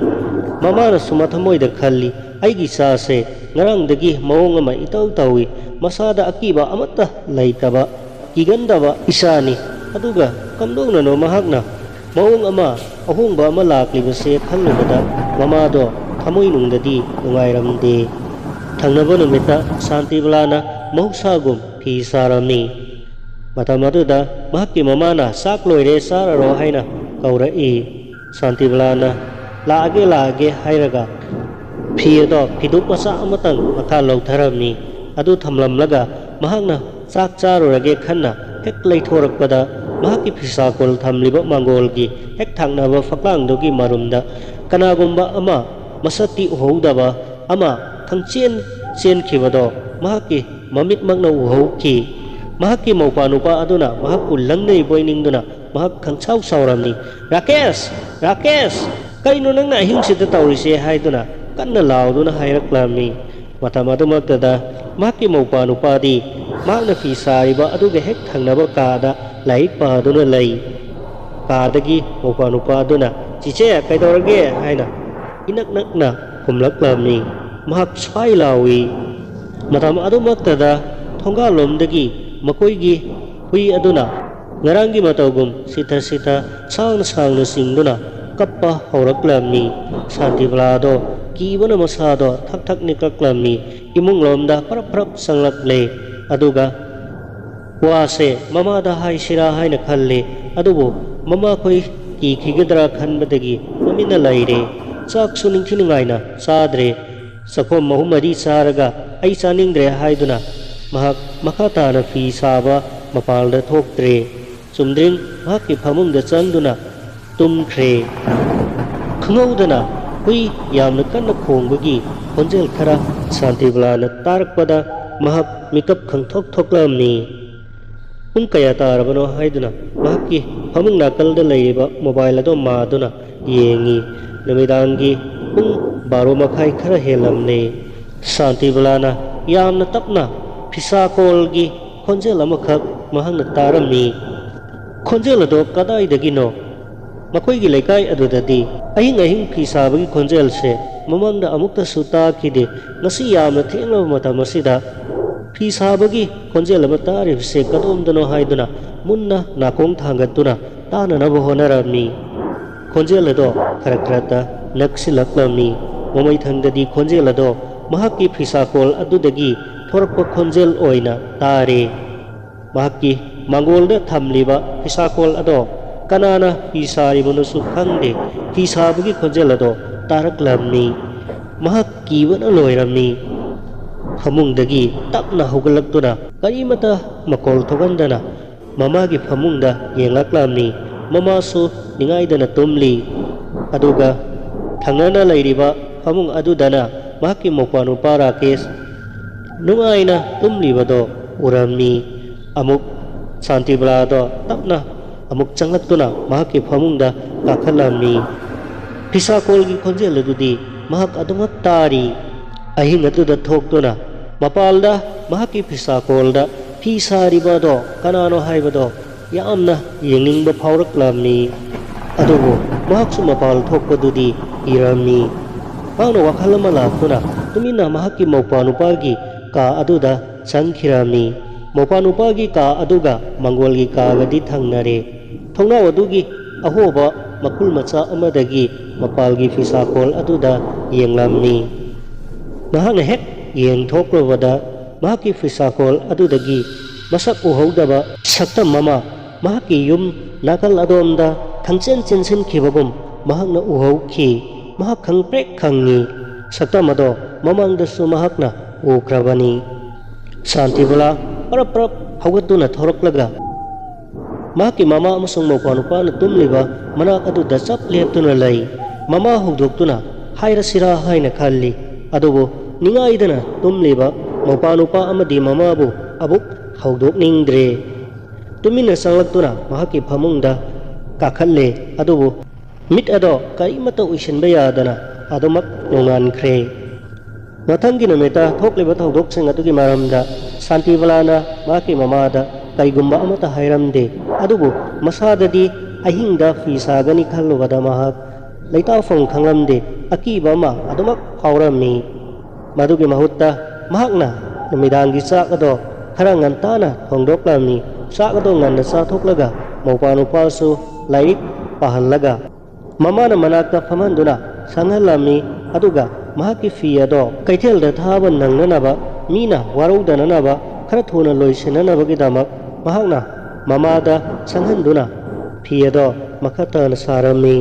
ꯃꯃꯥꯅꯁꯨ ꯃꯊꯃꯣꯏꯗ ꯈꯜꯂꯤ, "ꯑꯩꯒꯤ ꯏꯆꯥꯁꯦ ꯉꯔꯥꯡꯗꯒꯤ ꯃꯑꯣꯡ ꯑꯃ ꯏꯇꯧ ꯇꯧꯏ, ꯃꯁꯥꯗ ꯑꯀꯤꯕ ꯑꯃꯠꯇ ꯂꯩꯇꯕ, ꯀꯤꯒꯟꯗꯕ ꯏꯆꯥꯅꯤ, ꯑꯗꯨꯒ ꯀꯝꯗꯧꯅꯅꯣ ꯃꯍꯥꯛꯅ ꯃꯑꯣꯡ ꯑꯃ, ꯑꯍꯣꯡꯕ ꯑꯃ ꯂꯥꯛꯂꯤꯕꯁꯦ" ꯈꯜꯂꯨꯕꯗ ꯃꯃꯥꯗꯣ ꯊꯃꯣꯏꯅꯨꯡꯗꯗꯤ ꯅꯨꯡꯉꯥꯏꯔꯝꯗꯦ꯫ ꯊꯪꯅꯕ ꯅꯨꯃꯤꯠꯇ ꯁꯥꯟꯇꯤꯕꯂꯥꯅ ꯃꯍꯧꯁꯥꯒꯨꯝ ꯐꯤ ꯁꯥꯔꯝꯃꯤ꯫ ꯃꯇꯝ ꯑꯗꯨꯗ ꯃꯍꯥꯛꯀꯤ ꯃꯃꯥꯅ, "ꯆꯥꯛ ꯂꯣꯏꯔꯦ, ꯆꯥꯔꯔꯣ" ꯍꯥꯏꯅ ꯀꯧꯔꯛꯏ꯫ ꯁꯥꯟꯇꯤꯕꯂꯥꯅ, "ꯂꯥꯛꯑꯒꯦ, ꯂꯥꯛꯑꯒꯦ" ꯍꯥꯏꯔꯒ ꯐꯤ ꯑꯗꯣ ꯐꯤꯗꯨꯛ ꯃꯆꯥ ꯑꯃꯇꯪ ꯃꯈꯥ ꯂꯧꯊꯔꯝꯃꯤ꯫ ꯑꯗꯨ ꯊꯝꯂꯝꯂꯒ ꯃꯍꯥꯛꯅ ꯆꯥꯛ ꯆꯥꯔꯨꯔꯒꯦ ꯈꯟꯅ ꯍꯦꯛ ꯂꯩꯊꯣꯔꯛꯄꯗ, ꯃꯍꯥꯛꯀꯤ ꯐꯤꯁꯥꯀꯣꯜ ꯊꯝꯂꯤꯕ ꯃꯥꯡꯒꯣꯜꯒꯤ ꯍꯦꯛ ꯊꯪꯅꯕ ꯐꯛꯂꯥꯡꯗꯨꯒꯤ ꯃꯔꯨꯝꯗ ꯀꯅꯥꯒꯨꯝꯕ ꯑꯃ ꯃꯁꯛꯇꯤ ꯎꯍꯧꯗꯕ ꯑꯃ ꯈꯪꯆꯦꯟ ꯆꯦꯟꯈꯤꯕꯗꯣ ꯃꯍꯥꯛꯀꯤ ꯃꯃꯤꯠꯃꯛꯅ ꯎꯍꯧꯈꯤ꯫ ꯃꯍꯥꯛꯀꯤ ꯃꯧꯄꯥ ꯅꯨꯄꯥ ꯑꯗꯨꯅ ꯃꯍꯥꯛꯄꯨ ꯂꯪꯅꯩꯕꯣꯏ ꯅꯤꯡꯗꯨꯅ ꯃꯍꯥꯛ ꯈꯪꯁꯥꯎ ꯁꯥꯎꯔꯝꯃꯤ꯫ "ꯔꯥꯀꯦꯁ! ꯔꯥꯀꯦꯁ! ꯀꯩꯅꯣ ꯅꯪꯅ ꯑꯍꯤꯡꯁꯤꯗ ꯇꯧꯔꯤꯁꯦ?" ꯍꯥꯏꯗꯨꯅ ꯀꯟꯅ ꯂꯥꯎꯗꯨꯅ ꯍꯥꯏꯔꯛꯂꯝꯃꯤ꯫ ꯃꯇꯝ ꯑꯗꯨꯃꯛꯇꯗ ꯃꯍꯥꯛꯀꯤ ꯃꯧꯄꯥ ꯅꯨꯄꯥꯗꯤ ꯃꯍꯥꯛꯅ ꯐꯤ ꯁꯥꯔꯤꯕ ꯑꯗꯨꯒ ꯍꯦꯛ ꯊꯪꯅꯕ ꯀꯥꯗ ꯂꯥꯏꯔꯤꯛ ꯄꯥꯗꯨꯅ ꯂꯩ꯫ ꯀꯥꯗꯒꯤ ꯃꯧꯄꯥ ꯅꯨꯄꯥ ꯑꯗꯨꯅ, "ꯆꯤꯆꯦ, ꯀꯩꯗꯧꯔꯒꯦ?" ꯍꯥꯏꯅ ꯏꯅꯛ ꯅꯛꯅ ꯈꯨꯝꯂꯛꯂꯝꯃꯤ꯫ ꯃꯍꯥꯛ ꯁ꯭ꯋꯥꯏ ꯂꯥꯎꯏ꯫ ꯃꯇꯝ ꯑꯗꯨꯃꯛꯇꯗ ꯊꯣꯡꯒꯥꯜꯂꯣꯝꯗꯒꯤ ꯃꯈꯣꯏꯒꯤ ꯍꯨꯏ ꯑꯗꯨꯅ ꯉꯔꯥꯡꯒꯤ ꯃꯇꯧꯒꯨꯝ ꯁꯤꯊ ꯁꯤꯊ ꯁꯥꯡꯅ ꯁꯥꯡꯅ ꯆꯤꯡꯗꯨꯅ ꯀꯞꯄ ꯍꯧꯔꯛꯂꯝꯃꯤ꯫ ꯁꯥꯟꯇꯤꯕꯂꯥꯗꯣ ꯀꯤꯕꯅ ꯃꯁꯥꯗꯣ ꯊꯛ ꯊꯛ ꯅꯤꯛꯂꯛꯂꯝꯃꯤ꯫ ꯏꯃꯨꯡꯂꯣꯝꯗ ꯄꯔꯞ ꯄꯔꯞ ꯆꯪꯂꯛꯂꯦ꯫ ꯑꯗꯨꯒ ꯋꯥꯁꯦ ꯃꯃꯥꯗ ꯍꯥꯏꯁꯤꯔꯥ ꯍꯥꯏꯅ ꯈꯜꯂꯤ꯫ ꯑꯗꯨꯕꯨ ꯃꯃꯥꯈꯣꯏ ꯀꯤꯈꯤꯒꯗ꯭ꯔꯥ ꯈꯟꯕꯗꯒꯤ ꯇꯨꯃꯤꯟꯅ ꯂꯩꯔꯦ꯫ ꯆꯥꯛꯁꯨ ꯅꯤꯡꯊꯤ ꯅꯨꯡꯉꯥꯏꯅ ꯆꯥꯗ꯭ꯔꯦ꯫ ꯆꯥꯛꯈꯣꯝ ꯑꯍꯨꯝ ꯃꯔꯤ ꯆꯥꯔꯒ ꯑꯩ ꯆꯥꯅꯤꯡꯗ꯭ꯔꯦ ꯍꯥꯏꯗꯨꯅ ꯃꯍꯥꯛ ꯃꯈꯥ ꯇꯥꯅ ꯐꯤ ꯁꯥꯕ ꯃꯄꯥꯜꯗ ꯊꯣꯛꯇ꯭ꯔꯦ꯫ ꯆꯨꯝꯗ꯭ꯔꯤꯡ ꯃꯍꯥꯛꯀꯤ ꯐꯃꯨꯡꯗ ꯆꯪꯗꯨꯅ ꯇꯨꯝꯈ꯭ꯔꯦ꯫ ꯈꯪꯍꯧꯗꯅ ꯍꯨꯏ ꯌꯥꯝꯅ ꯀꯟꯅ ꯈꯣꯡꯕꯒꯤ ꯈꯣꯟꯖꯦꯜ ꯈꯔ ꯁꯥꯟꯇꯤꯕꯂꯥꯅ ꯇꯥꯔꯛꯄꯗ ꯃꯍꯥꯛ ꯃꯤꯀꯞ ꯈꯪꯊꯣꯛ ꯊꯣꯛꯂꯝꯃꯤ꯫ ꯄꯨꯡ ꯀꯌꯥ ꯇꯥꯔꯕꯅꯣ ꯍꯥꯏꯗꯨꯅ ꯃꯍꯥꯛꯀꯤ ꯐꯃꯨꯡ ꯅꯥꯀꯜꯗ ꯂꯩꯔꯤꯕ ꯃꯣꯕꯥꯏꯜ ꯑꯗꯨ ꯃꯥꯗꯨꯅ ꯌꯦꯡꯉꯤ꯫ ꯅꯨꯃꯤꯗꯥꯡꯒꯤ ꯄꯨꯡ ꯕꯥꯔꯣ ꯃꯈꯥꯏ ꯈꯔ ꯍꯦꯜꯂꯝꯂꯦ꯫ ꯁꯥꯟꯇꯤꯕꯂꯥꯅ ꯌꯥꯝꯅ ꯇꯞꯅ ꯐꯤꯁꯥꯀꯣꯜꯒꯤ ꯈꯣꯟꯖꯦꯜ ꯑꯃꯈꯛ ꯃꯍꯥꯛꯅ ꯇꯥꯔꯝꯃꯤ꯫ ꯈꯣꯟꯖꯦꯜ ꯑꯗꯣ ꯀꯗꯥꯏꯗꯒꯤꯅꯣ? ꯃꯈꯣꯏꯒꯤ ꯂꯩꯀꯥꯏ ꯑꯗꯨꯗꯗꯤ ꯑꯍꯤꯡ ꯑꯍꯤꯡ ꯐꯤ ꯁꯥꯕꯒꯤ ꯈꯣꯟꯖꯦꯜꯁꯦ ꯃꯃꯥꯡꯗ ꯑꯃꯨꯛꯇꯁꯨ ꯇꯥꯈꯤꯗꯦ꯫ ꯉꯁꯤ ꯌꯥꯝꯅ ꯊꯦꯡꯂꯕ ꯃꯇꯝ ꯑꯁꯤꯗ ꯐꯤ ꯁꯥꯕꯒꯤ ꯈꯣꯟꯖꯦꯜ ꯑꯃ ꯇꯥꯔꯤꯕꯁꯦ ꯀꯗꯣꯝꯗꯅꯣ ꯍꯥꯏꯗꯨꯅ ꯃꯨꯟꯅ ꯅꯥꯀꯣꯡ ꯊꯥꯡꯒꯠꯇꯨꯅ ꯇꯥꯅꯅꯕ ꯍꯣꯠꯅꯔꯝꯃꯤ꯫ ꯈꯣꯟꯖꯦꯜ ꯑꯗꯣ ꯈꯔ ꯈꯔꯇ ꯅꯛꯁꯤꯜꯂꯛꯂꯝꯃꯤ꯫ ꯃꯃꯩꯊꯪꯗꯗꯤ ꯈꯣꯟꯖꯦꯜ ꯑꯗꯣ ꯃꯍꯥꯛꯀꯤ ꯐꯤꯁꯥꯀꯣꯜ ꯑꯗꯨꯗꯒꯤ ꯊꯣꯔꯛꯄ ꯈꯣꯟꯖꯦꯜ ꯑꯣꯏꯅ ꯇꯥꯔꯦ꯫ ꯃꯍꯥꯛꯀꯤ ꯃꯥꯡꯒꯣꯜꯗ ꯊꯝꯂꯤꯕ ꯐꯤꯁꯥꯀꯣꯜ ꯑꯗꯣ ꯀꯅꯥꯅ ꯐꯤ ꯁꯥꯔꯤꯕꯅꯣꯁꯨ ꯈꯪꯗꯦ꯫ ꯐꯤ ꯁꯥꯕꯒꯤ ꯈꯣꯟꯖꯦꯜ ꯑꯗꯣ ꯇꯥꯔꯛꯂꯝꯃꯤ꯫ ꯃꯍꯥꯛ ꯀꯤꯕꯅ ꯂꯣꯏꯔꯝꯃꯤ꯫ ꯐꯃꯨꯡꯗꯒꯤ ꯇꯞꯅ ꯍꯧꯒꯠꯂꯛꯇꯨꯅ ꯀꯔꯤꯃꯇ ꯃꯈꯣꯜ ꯊꯣꯛꯍꯟꯗꯅ ꯃꯃꯥꯒꯤ ꯐꯃꯨꯡꯗ ꯌꯦꯡꯂꯛꯂꯝꯃꯤ꯫ ꯃꯃꯥꯁꯨ ꯅꯤꯡꯉꯥꯏꯗꯅ ꯇꯨꯝꯂꯤ꯫ ꯑꯗꯨꯒ ꯊꯪꯅꯅ ꯂꯩꯔꯤꯕ ꯐꯃꯨꯡ ꯑꯗꯨꯗꯅ ꯃꯍꯥꯛꯀꯤ ꯃꯧꯄ꯭ꯋꯥꯅꯨꯄꯥ ꯔꯥꯀꯦꯁ ꯅꯨꯡꯉꯥꯏꯅ ꯇꯨꯝꯂꯤꯕꯗꯣ ꯎꯔꯝꯃꯤ꯫ ꯑꯃꯨꯛ ꯁꯥꯟꯇꯤꯕꯂꯥꯗꯣ ꯇꯞꯅ ꯑꯃꯨꯛ ꯆꯪꯂꯛꯇꯨꯅ ꯃꯍꯥꯛꯀꯤ ꯐꯃꯨꯡꯗ ꯀꯥꯈꯠꯂꯝꯃꯤ꯫ ꯐꯤꯁꯥꯀꯣꯜꯒꯤ ꯈꯣꯟꯖꯦꯜ ꯑꯗꯨꯗꯤ ꯃꯍꯥꯛ ꯑꯗꯨꯃꯛ ꯇꯥꯔꯤ꯫ ꯑꯍꯤꯡ ꯑꯗꯨꯗ ꯊꯣꯛꯇꯨꯅ ꯃꯄꯥꯜꯗ ꯃꯍꯥꯛꯀꯤ ꯐꯤꯁꯥꯀꯣꯜꯗ ꯐꯤ ꯁꯥꯔꯤꯕ ꯑꯗꯣ ꯀꯅꯥꯅꯣ ꯍꯥꯏꯕꯗꯣ ꯌꯥꯝꯅ ꯌꯦꯡꯅꯤꯡꯕ ꯐꯥꯎꯔꯛꯂꯝꯃꯤ꯫ ꯑꯗꯨꯕꯨ ꯃꯍꯥꯛꯁꯨ ꯃꯄꯥꯜ ꯊꯣꯛꯄꯗꯨꯗꯤ ꯀꯤꯔꯝꯃꯤ꯫ ꯃꯍꯥꯛꯅ ꯋꯥꯈꯜ ꯑꯃ ꯂꯥꯛꯇꯨꯅ ꯇꯨꯃꯤꯟꯅ ꯃꯍꯥꯛꯀꯤ ꯃꯧꯄ꯭ꯋꯥꯅꯨꯄꯥꯒꯤ ꯀꯥ ꯑꯗꯨꯗ ꯆꯪꯈꯤꯔꯝꯃꯤ꯫ ꯃꯧꯄ꯭ꯋꯥꯅꯨꯄꯥꯒꯤ ꯀꯥ ꯑꯗꯨꯒ ꯃꯪꯒꯣꯜꯒꯤ ꯀꯥꯒꯗꯤ ꯊꯪꯅꯔꯦ꯫ ꯊꯣꯡꯅꯥꯎ ꯑꯗꯨꯒꯤ ꯑꯍꯣꯕ ꯃꯈꯨꯜ ꯃꯆꯥ ꯑꯃꯗꯒꯤ ꯃꯄꯥꯜꯒꯤ ꯐꯤꯁꯥꯀꯣꯜ ꯑꯗꯨꯗ ꯌꯦꯡꯂꯝꯃꯤ꯫ ꯃꯍꯥꯛꯅ ꯍꯦꯛ ꯌꯦꯡꯊꯣꯛꯂꯨꯕꯗ ꯃꯍꯥꯛꯀꯤ ꯐꯤꯁꯥꯀꯣꯜ ꯑꯗꯨꯗꯒꯤ ꯃꯁꯛ ꯎꯍꯧꯗꯕ ꯁꯛꯇꯝ ꯑꯃ ꯃꯍꯥꯛꯀꯤ ꯌꯨꯝ ꯅꯥꯀꯜ ꯑꯗꯣꯝꯗ ꯈꯪꯆꯦꯟ ꯆꯦꯟꯁꯤꯟꯈꯤꯕꯒꯨꯝ ꯃꯍꯥꯛꯅ ꯎꯍꯧꯈꯤ꯫ ꯃꯍꯥꯛ ꯈꯪꯄ꯭ꯔꯦꯛ ꯈꯪꯉꯤ꯫ ꯁꯛꯇꯝ ꯑꯗꯣ ꯃꯃꯥꯡꯗꯁꯨ ꯃꯍꯥꯛꯅ ꯎꯈ꯭ꯔꯕꯅꯤ꯫ ꯁꯥꯟꯇꯤꯕꯂꯥ ꯄꯔꯞ ꯄꯔꯞ ꯍꯧꯒꯠꯇꯨꯅ ꯊꯣꯔꯛꯂꯒ ꯃꯍꯥꯛꯀꯤ ꯃꯃꯥ ꯑꯃꯁꯨꯡ ꯃꯧꯄ꯭ꯋꯥꯅꯨꯄꯥꯅ ꯇꯨꯝꯂꯤꯕ ꯃꯅꯥꯛ ꯑꯗꯨꯗ ꯆꯞ ꯂꯦꯞꯇꯨꯅ ꯂꯩ꯫ ꯃꯃꯥ ꯍꯧꯗꯣꯛꯇꯨꯅ ꯍꯥꯏꯔꯁꯤꯔꯥ ꯍꯥꯏꯅ ꯈꯜꯂꯤ꯫ ꯑꯗꯨꯕꯨ ꯅꯤꯡꯉꯥꯏꯗꯅ ꯇꯨꯝꯂꯤꯕ ꯃꯧꯄ꯭ꯋꯥꯅꯨꯄꯥ ꯑꯃꯗꯤ ꯃꯃꯥꯕꯨ ꯑꯃꯨꯛ ꯍꯧꯗꯣꯛꯅꯤꯡꯗ꯭ꯔꯦ꯫ ꯇꯨꯃꯤꯟꯅ ꯆꯪꯂꯛꯇꯨꯅ ꯃꯍꯥꯛꯀꯤ ꯐꯃꯨꯡꯗ ꯀꯥꯈꯠꯂꯦ꯫ ꯑꯗꯨꯕꯨ ꯃꯤꯠ ꯑꯗꯣ ꯀꯔꯤꯃꯠꯇ ꯎꯏꯁꯤꯟꯕ ꯌꯥꯗꯅ ꯑꯗꯨꯃꯛ ꯅꯣꯡꯉꯥꯟꯈ꯭ꯔꯦ꯫ ꯃꯊꯪꯒꯤ ꯅꯨꯃꯤꯠꯇ ꯊꯣꯛꯂꯤꯕ ꯊꯧꯗꯣꯛꯁꯤꯡ ꯑꯗꯨꯒꯤ ꯃꯔꯝꯗ ꯁꯥꯟꯇꯤꯕꯂꯥꯅ ꯃꯍꯥꯛꯀꯤ ꯃꯃꯥꯗ ꯀꯩꯒꯨꯝꯕ ꯑꯃꯠꯇ ꯍꯥꯏꯔꯝꯗꯦ꯫ ꯑꯗꯨꯕꯨ ꯃꯁꯥꯗꯗꯤ ꯑꯍꯤꯡꯗ ꯐꯤ ꯁꯥꯒꯅꯤ ꯈꯜꯂꯨꯕꯗ ꯃꯍꯥꯛ ꯂꯩꯇꯥꯐꯝ ꯈꯪꯂꯝꯗꯦ꯫ ꯑꯀꯤꯕ ꯑꯃ ꯑꯗꯨꯃꯛ ꯐꯥꯎꯔꯝꯃꯤ꯫ ꯃꯗꯨꯒꯤ ꯃꯍꯨꯠꯇ ꯃꯍꯥꯛꯅ ꯅꯨꯃꯤꯗꯥꯡꯒꯤ ꯆꯥꯛ ꯑꯗꯣ ꯈꯔ ꯉꯟꯇꯥꯅ ꯊꯣꯡꯗꯣꯛꯂꯝꯃꯤ꯫ ꯆꯥꯛ ꯑꯗꯣ ꯉꯟꯅ ꯆꯥꯊꯣꯛꯂꯒ ꯃꯧꯄ꯭ꯋꯥꯅꯨꯄꯥꯁꯨ ꯂꯥꯏꯔꯤꯛ ꯄꯥꯍꯜꯂꯒ ꯃꯃꯥꯅ ꯃꯅꯥꯛꯇ ꯐꯝꯍꯟꯗꯨꯅ ꯁꯪꯍꯜꯂꯝꯃꯤ꯫ ꯑꯗꯨꯒ ꯃꯍꯥꯛꯀꯤ ꯐꯤ ꯑꯗꯣ ꯀꯩꯊꯦꯜꯗ ꯊꯥꯕ ꯅꯪꯅꯅꯕ, ꯃꯤꯅ ꯋꯥꯔꯧꯗꯅꯅꯕ, ꯈꯔ ꯊꯨꯅ ꯂꯣꯏꯁꯤꯟꯅꯅꯕꯒꯤꯗꯃꯛ ꯃꯍꯥꯛꯅ ꯃꯃꯥꯗ ꯁꯪꯍꯟꯗꯨꯅ ꯐꯤ ꯑꯗꯣ ꯃꯈꯥ ꯇꯥꯅ ꯁꯥꯔꯝꯃꯤ꯫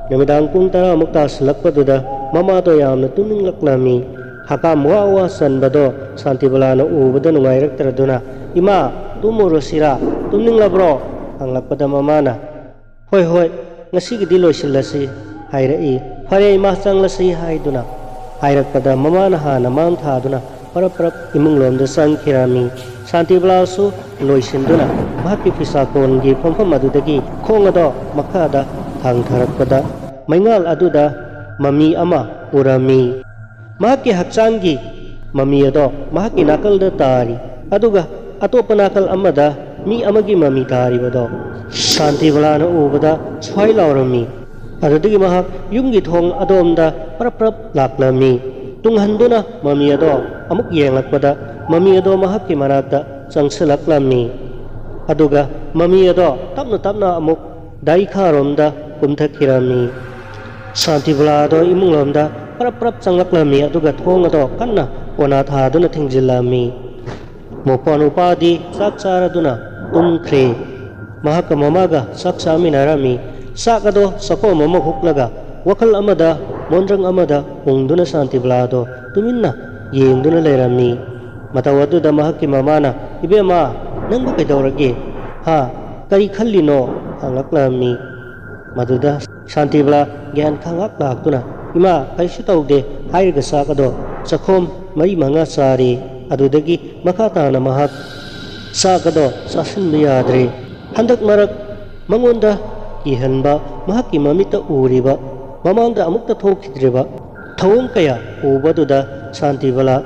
ꯅꯨꯃꯤꯗꯥꯡ ꯄꯨꯡ ꯇꯔꯥꯃꯨꯛ ꯇꯥꯁꯤꯜꯂꯛꯄꯗꯨꯗ ꯃꯃꯥꯗꯣ ꯌꯥꯝꯅ ꯇꯨꯝꯅꯤꯡꯂꯛꯂꯝꯃꯤ꯫ ꯍꯀꯥꯝ ꯋꯥ ꯋꯥ ꯆꯟꯕꯗꯣ ꯁꯥꯟꯇꯤꯕꯂꯥꯅ ꯎꯕꯗ ꯅꯨꯡꯉꯥꯏꯔꯛꯇ꯭ꯔꯗꯨꯅ, "ꯏꯃꯥ, ꯇꯨꯝꯃꯨꯔꯣꯁꯤꯔꯥ? ꯇꯨꯝꯅꯤꯡꯂꯕ꯭ꯔꯣ?" ꯍꯪꯂꯛꯄꯗ ꯃꯃꯥꯅ, "ꯍꯣꯏ, ꯍꯣꯏ, ꯉꯁꯤꯒꯤꯗꯤ ꯂꯣꯏꯁꯤꯜꯂꯁꯤ" ꯍꯥꯏꯔꯛꯏ꯫ "ꯐꯔꯦ ꯏꯃꯥ, ꯆꯪꯂꯁꯤ" ꯍꯥꯏꯗꯨꯅ ꯍꯥꯏꯔꯛꯄꯗ ꯃꯃꯥꯅ ꯍꯥꯟꯅ ꯃꯥꯡ ꯊꯥꯗꯨꯅ ꯄꯔꯞ ꯄꯔꯞ ꯏꯃꯨꯡꯂꯣꯝꯗ ꯆꯪꯈꯤꯔꯝꯃꯤ꯫ ꯁꯥꯟꯇꯤꯕꯂꯥꯁꯨ ꯂꯣꯏꯁꯤꯟꯗꯨꯅ ꯃꯍꯥꯛꯀꯤ ꯐꯤꯁꯥꯀꯣꯟꯒꯤ ꯐꯝꯐꯝ ꯑꯗꯨꯗꯒꯤ ꯈꯣꯡ ꯑꯗꯣ ꯃꯈꯥꯗ ꯊꯥꯡꯊꯔꯛꯄꯗ ꯃꯩꯉꯥꯜ ꯑꯗꯨꯗ ꯃꯃꯤ ꯑꯃ ꯎꯔꯝꯃꯤ꯫ ꯃꯍꯥꯛꯀꯤ ꯍꯛꯆꯥꯡꯒꯤ ꯃꯃꯤ ꯑꯗꯣ ꯃꯍꯥꯛꯀꯤ ꯅꯥꯀꯜꯗ ꯇꯥꯔꯤ, ꯑꯗꯨꯒ ꯑꯇꯣꯞꯄ ꯅꯥꯀꯜ ꯑꯃꯗ ꯃꯤ ꯑꯃꯒꯤ ꯃꯃꯤ ꯇꯥꯔꯤꯕꯗꯣ ꯁꯥꯟꯇꯤꯕꯂꯥꯅ ꯎꯕꯗ ꯁ꯭ꯋꯥꯏ ꯂꯥꯎꯔꯝꯃꯤ꯫ ꯑꯗꯨꯗꯒꯤ ꯃꯍꯥꯛ ꯌꯨꯝꯒꯤ ꯊꯣꯡ ꯑꯗꯣꯝꯗ ꯄꯔꯞ ꯄꯔꯞ ꯂꯥꯛꯂꯝꯃꯤ꯫ ꯇꯨꯡꯍꯟꯗꯨꯅ ꯃꯃꯤ ꯑꯗꯣ ꯑꯃꯨꯛ ꯌꯦꯡꯂꯛꯄꯗ ꯃꯃꯤ ꯑꯗꯣ ꯃꯍꯥꯛꯀꯤ ꯃꯅꯥꯛꯇ ꯆꯪꯁꯤꯜꯂꯛꯂꯝꯃꯤ꯫ ꯑꯗꯨꯒ ꯃꯃꯤ ꯑꯗꯣ ꯇꯞꯅ ꯇꯞꯅ ꯑꯃꯨꯛ ꯗꯥꯏꯈꯥꯔꯣꯝꯗ ꯀꯨꯝꯊꯈꯤꯔꯝꯃꯤ꯫ ꯁꯥꯟꯇꯤꯕꯂꯥ ꯑꯗꯣ ꯏꯃꯨꯡꯂꯣꯝꯗ ꯄꯔꯞ ꯄꯔꯞ ꯆꯪꯂꯛꯂꯝꯃꯤ, ꯑꯗꯨꯒ ꯊꯣꯡ ꯑꯗꯣ ꯀꯟꯅ ꯀꯣꯟꯅꯥ ꯊꯥꯗꯨꯅ ꯊꯤꯡꯖꯤꯜꯂꯝꯃꯤ꯫ ꯃꯣꯄꯥ ꯅꯨꯄꯥꯗꯤ ꯆꯥꯛ ꯆꯥꯔꯗꯨꯅ ꯇꯨꯝꯈ꯭ꯔꯦ꯫ ꯃꯍꯥꯛꯀ ꯃꯃꯥꯒ ꯆꯥꯛ ꯆꯥꯃꯤꯟꯅꯔꯝꯃꯤ꯫ ꯆꯥꯛ ꯑꯗꯣ ꯆꯥꯛꯈꯣꯝ ꯑꯃ ꯍꯨꯛꯂꯒ ꯋꯥꯈꯜ ꯑꯃꯗ ꯃꯣꯟꯗ꯭ꯔꯪ ꯑꯃꯗ ꯎꯪꯗꯨꯅ ꯁꯥꯟꯇꯤꯕꯂꯥꯗꯣ ꯇꯨꯃꯤꯟꯅ ꯌꯦꯡꯗꯨꯅ ꯂꯩꯔꯝꯃꯤ꯫ ꯃꯇꯧ ꯑꯗꯨꯗ ꯃꯍꯥꯛꯀꯤ ꯃꯃꯥꯅ, "ꯏꯕꯦꯝꯃ, ꯅꯪꯕꯨ ꯀꯩꯗꯧꯔꯒꯦ? ꯍꯥ? ꯀꯔꯤ ꯈꯜꯂꯤꯅꯣ?" ꯍꯪꯂꯛꯂꯝꯃꯤ꯫ ꯃꯗꯨꯗ ꯁꯥꯟꯇꯤꯕꯂꯥ ꯒ꯭ꯌꯥꯟ ꯈꯪꯂꯥꯛ ꯂꯥꯛꯇꯨꯅ, "ꯏꯃꯥ, ꯀꯔꯤꯁꯨ ꯇꯧꯗꯦ" ꯍꯥꯏꯔꯒ ꯆꯥꯛ ꯑꯗꯣ ꯆꯥꯛꯈꯣꯝ ꯃꯔꯤ ꯃꯉꯥ ꯆꯥꯔꯦ꯫ ꯑꯗꯨꯗꯒꯤ ꯃꯈꯥ ꯇꯥꯅ ꯃꯍꯥꯛ ꯆꯥꯛ ꯑꯗꯣ ꯆꯥꯁꯤꯟꯕ ꯌꯥꯗ꯭ꯔꯦ꯫ ꯍꯟꯗꯛ ꯃꯔꯛ ꯃꯉꯣꯟꯗ ꯀꯤꯍꯟꯕ, ꯃꯍꯥꯛꯀꯤ ꯃꯃꯤꯠꯇ ꯎꯔꯤꯕ, ꯃꯃꯥꯡꯗ ꯑꯃꯨꯛꯇ ꯊꯣꯛꯈꯤꯗ꯭ꯔꯤꯕ ꯊꯧꯑꯣꯡ ꯀꯌꯥ ꯎꯕꯗꯨꯗ ꯁꯥꯟꯇꯤꯕꯂꯥ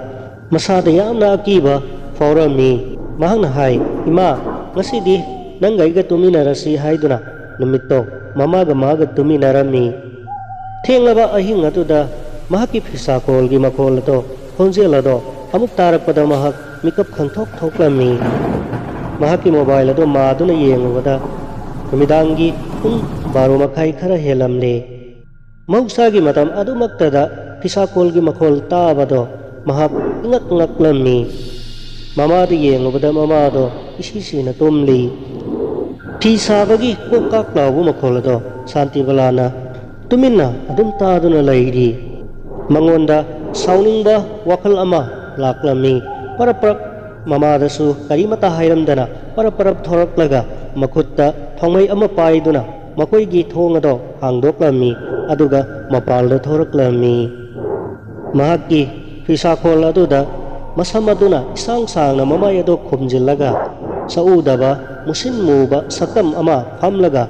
ꯃꯁꯥꯗ ꯌꯥꯝꯅ ꯑꯀꯤꯕ ꯐꯥꯎꯔꯝꯃꯤ꯫ ꯃꯍꯥꯛꯅ ꯍꯥꯏ, "ꯏꯃꯥ, ꯉꯁꯤꯗꯤ ꯅꯪꯒ ꯑꯩꯒ ꯇꯨꯃꯤꯟꯅꯔꯁꯤ" ꯍꯥꯏꯗꯨꯅ ꯅꯨꯃꯤꯠꯇꯣ ꯃꯃꯥꯒ ꯃꯥꯒ ꯇꯨꯃꯤꯟꯅꯔꯝꯃꯤ꯫ ꯊꯦꯡꯂꯕ ꯑꯍꯤꯡ ꯑꯗꯨꯗ ꯃꯍꯥꯛꯀꯤ ꯐꯤꯁꯥꯀꯣꯜꯒꯤ ꯃꯈꯣꯜ ꯑꯗꯣ, ꯈꯣꯟꯖꯦꯜ ꯑꯗꯣ ꯑꯃꯨꯛ ꯇꯥꯔꯛꯄꯗ ꯃꯍꯥꯛ ꯃꯤꯀꯞ ꯈꯪꯊꯣꯛ ꯊꯣꯛꯂꯝꯃꯤ꯫ ꯃꯍꯥꯛꯀꯤ ꯃꯣꯕꯥꯏꯜ ꯑꯗꯣ ꯃꯥꯗꯨꯅ ꯌꯦꯡꯂꯨꯕꯗ ꯅꯨꯃꯤꯗꯥꯡꯒꯤ ꯄꯨꯡ ꯕꯥꯔꯣ ꯃꯈꯥꯏ ꯈꯔ ꯍꯦꯜꯂꯝꯂꯦ꯫ ꯃꯍꯧꯁꯥꯒꯤ ꯃꯇꯝ ꯑꯗꯨꯃꯛꯇꯗ ꯐꯤꯁꯥꯀꯣꯜꯒꯤ ꯃꯈꯣꯜ ꯇꯥꯕꯗꯣ ꯃꯍꯥꯛ ꯏꯉꯛ ꯉꯛꯂꯝꯃꯤ꯫ ꯃꯃꯥꯗ ꯌꯦꯡꯂꯨꯕꯗ ꯃꯃꯥꯗꯣ ꯏꯁꯤ ꯁꯤꯅ ꯇꯨꯝꯂꯤ꯫ ꯐꯤ ꯁꯥꯕꯒꯤ ꯀꯣꯛ ꯀꯥꯛ ꯂꯥꯎꯕ ꯃꯈꯣꯜ ꯑꯗꯣ ꯁꯥꯟꯇꯤꯕꯂꯥꯅ ꯇꯨꯃꯤꯟꯅ ꯑꯗꯨꯝ ꯇꯥꯗꯨꯅ ꯂꯩꯔꯤ꯫ ꯃꯉꯣꯟꯗ ꯁꯥꯎꯅꯤꯡꯕ ꯋꯥꯈꯜ ꯑꯃ ꯂꯥꯛꯂꯝꯃꯤ꯫ ꯄꯔꯞ ꯄꯔꯞ ꯃꯃꯥꯗꯁꯨ ꯀꯔꯤꯃꯇ ꯍꯥꯏꯔꯝꯗꯅ ꯄꯔꯞ ꯄꯔꯞ ꯊꯣꯔꯛꯂꯒ ꯃꯈꯨꯠꯇ ꯊꯣꯡꯃꯩ ꯑꯃ ꯄꯥꯏꯗꯨꯅ ꯃꯈꯣꯏꯒꯤ ꯊꯣꯡ ꯑꯗꯣ ꯍꯥꯡꯗꯣꯛꯂꯝꯃꯤ꯫ ꯑꯗꯨꯒ ꯃꯄꯥꯜꯗ ꯊꯣꯔꯛꯂꯝꯃꯤ꯫ ꯃꯍꯥꯛꯀꯤ ꯐꯤꯁꯥꯈꯣꯜ ꯑꯗꯨꯗ ꯃꯁꯝ ꯑꯗꯨꯅ ꯏꯁꯥꯡ ꯁꯥꯡꯅ ꯃꯃꯥꯏ ꯑꯗꯨ ꯈꯨꯝꯖꯤꯜꯂꯒ ꯁꯛꯎꯗꯕ ꯃꯨꯁꯤꯟ ꯃꯨꯕ ꯁꯛꯇꯝ ꯑꯃ ꯐꯝꯂꯒ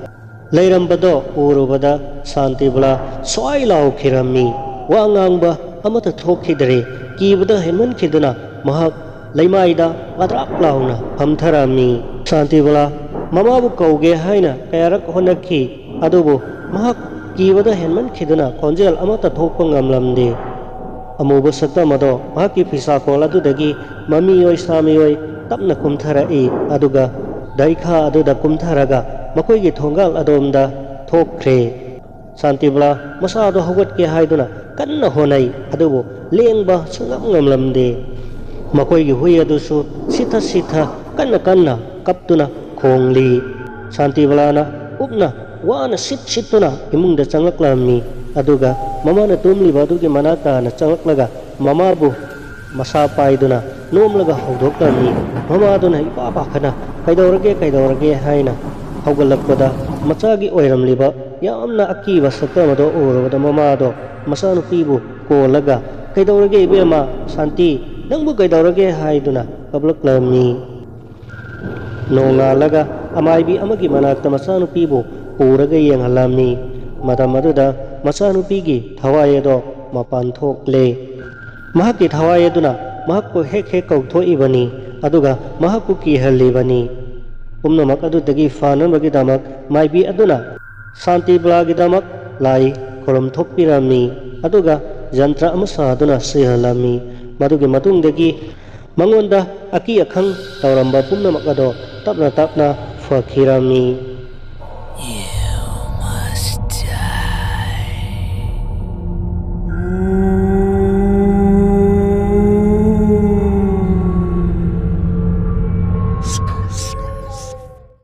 ꯂꯩꯔꯝꯕꯗꯣ ꯎꯔꯨꯕꯗ ꯁꯥꯟꯇꯤꯕꯂꯥ ꯁ꯭ꯋꯥꯏ ꯂꯥꯎꯈꯤꯔꯝꯃꯤ꯫ ꯋꯥ ꯉꯥꯡꯕ ꯑꯃꯠꯇ ꯊꯣꯛꯈꯤꯗ꯭ꯔꯦ꯫ ꯀꯤꯕꯗ ꯍꯦꯟꯃꯟꯈꯤꯗꯨꯅ ꯃꯍꯥꯛ ꯂꯩꯃꯥꯏꯗ ꯀꯗ꯭ꯔꯥꯛ ꯂꯥꯎꯅ ꯐꯝꯊꯔꯝꯃꯤ꯫ ꯁꯥꯟꯇꯤꯕꯂꯥ ꯃꯃꯥꯕꯨ ꯀꯧꯒꯦ ꯍꯥꯏꯅ ꯀꯌꯥꯔꯛ ꯍꯣꯠꯅꯈꯤ, ꯑꯗꯨꯕꯨ ꯃꯍꯥꯛ ꯀꯤꯕꯗ ꯍꯦꯟꯃꯟꯈꯤꯗꯨꯅ ꯈꯣꯟꯖꯦꯜ ꯑꯃꯠꯇ ꯊꯣꯛꯄ ꯉꯝꯂꯝꯗꯦ꯫ ꯑꯃꯨꯕ ꯁꯛꯇꯝ ꯑꯗꯣ ꯃꯍꯥꯛꯀꯤ ꯐꯤꯁꯥꯀꯣꯜ ꯑꯗꯨꯗꯒꯤ ꯃꯃꯤꯑꯣꯏ ꯁꯥꯃꯤꯑꯣꯏ ꯇꯞꯅ ꯀꯨꯝꯊꯔꯛꯏ, ꯑꯗꯨꯒ ꯗꯥꯏꯈꯥ ꯑꯗꯨꯗ ꯀꯨꯝꯊꯔꯒ ꯃꯈꯣꯏꯒꯤ ꯊꯣꯡꯒꯥꯜ ꯑꯗꯣꯝꯗ ꯊꯣꯛꯈ꯭ꯔꯦ꯫ ꯁꯥꯟꯇꯤꯕꯂꯥ ꯃꯁꯥꯗꯣ ꯍꯧꯒꯠꯀꯦ ꯍꯥꯏꯗꯨꯅ ꯀꯟꯅ ꯍꯣꯠꯅꯩ, ꯑꯗꯨꯕꯨ ꯂꯦꯡꯕ ꯁꯨꯡꯉꯝ ꯉꯝꯂꯝꯗꯦ꯫ ꯃꯈꯣꯏꯒꯤ ꯍꯨꯏ ꯑꯗꯨꯁꯨ ꯁꯤꯊ ꯁꯤꯊ ꯀꯟꯅ ꯀꯟꯅ ꯀꯞꯇꯨꯅ ꯈꯣꯡꯂꯤ꯫ ꯁꯥꯟꯇꯤꯕꯂꯥꯅ ꯀꯨꯞꯅ ꯋꯥꯅ ꯁꯤꯠ ꯁꯤꯠꯇꯨꯅ ꯏꯃꯨꯡꯗ ꯆꯪꯂꯛꯂꯝꯃꯤ꯫ ꯑꯗꯨꯒ ꯃꯃꯥꯅ ꯇꯨꯝꯂꯤꯕ ꯑꯗꯨꯒꯤ ꯃꯅꯥꯛ ꯇꯥꯅ ꯆꯪꯂꯛꯂꯒ ꯃꯃꯥꯕꯨ ꯃꯁꯥ ꯄꯥꯏꯗꯨꯅ ꯅꯣꯝꯂꯒ ꯍꯧꯗꯣꯛꯂꯝꯃꯤ꯫ ꯃꯃꯥꯗꯨꯅ ꯏꯄꯥ ꯄꯥꯈꯠꯅ "ꯀꯩꯗꯧꯔꯒꯦ, ꯀꯩꯗꯧꯔꯒꯦ?" ꯍꯥꯏꯅ ꯍꯧꯒꯠꯂꯛꯄꯗ, ꯃꯆꯥꯒꯤ ꯑꯣꯏꯔꯝꯂꯤꯕ ꯌꯥꯝꯅ ꯑꯀꯤꯕ ꯁꯛꯇꯝ ꯑꯗꯣ ꯎꯔꯨꯕꯗ, ꯃꯃꯥꯗꯣ ꯃꯆꯥꯅꯨꯄꯤꯕꯨ ꯀꯣꯜꯂꯒ "ꯀꯩꯗꯧꯔꯒꯦ ꯏꯕꯦꯝꯃ? ꯁꯥꯟꯇꯤ, ꯅꯪꯕꯨ ꯀꯩꯗꯧꯔꯒꯦ?" ꯍꯥꯏꯗꯨꯅ ꯀꯞꯂꯛꯂꯝꯃꯤ꯫ ꯅꯣꯡꯉꯥꯜꯂꯒ ꯑꯃꯥꯏꯕꯤ ꯑꯃꯒꯤ ꯃꯅꯥꯛꯇ ꯃꯆꯥꯅꯨꯄꯤꯕꯨ ꯄꯨꯔꯒ ꯌꯦꯡꯍꯜꯂꯝꯃꯤ꯫ ꯃꯇꯝ ꯑꯗꯨꯗ ꯃꯆꯥꯅꯨꯄꯤꯒꯤ ꯊꯋꯥꯏ ꯑꯗꯣ ꯃꯄꯥꯟ ꯊꯣꯛꯂꯦ꯫ ꯃꯍꯥꯛꯀꯤ ꯊꯋꯥꯏ ꯑꯗꯨꯅ ꯃꯍꯥꯛꯄꯨ ꯍꯦꯛ ꯍꯦꯛ ꯀꯧꯊꯣꯛꯏꯕꯅꯤ, ꯑꯗꯨꯒ ꯃꯍꯥꯛꯄꯨ ꯀꯤꯍꯜꯂꯤꯕꯅꯤ꯫ ꯄꯨꯝꯅꯃꯛ ꯑꯗꯨꯗꯒꯤ ꯐꯅꯕꯒꯤꯗꯃꯛ ꯃꯥꯏꯕꯤ ꯑꯗꯨꯅ ꯁꯥꯟꯇꯤꯕꯂꯥꯒꯤꯗꯃꯛ ꯂꯥꯏ ꯈꯨꯔꯨꯝ ꯊꯣꯛꯄꯤꯔꯝꯃꯤ, ꯑꯗꯨꯒ ꯖꯟꯇ꯭ꯔ ꯑꯃ ꯁꯥꯗꯨꯅ ꯁꯤꯍꯜꯂꯝꯃꯤ꯫ ꯃꯗꯨꯒꯤ ꯃꯇꯨꯡꯗꯒꯤ ꯃꯉꯣꯟꯗ ꯑꯀꯤ ꯑꯈꯪ ꯇꯧꯔꯝꯕ ꯄꯨꯝꯅꯃꯛ ꯑꯗꯣ ꯇꯞꯅ ꯇꯞꯅ ꯐꯈꯤꯔꯝꯃꯤ꯫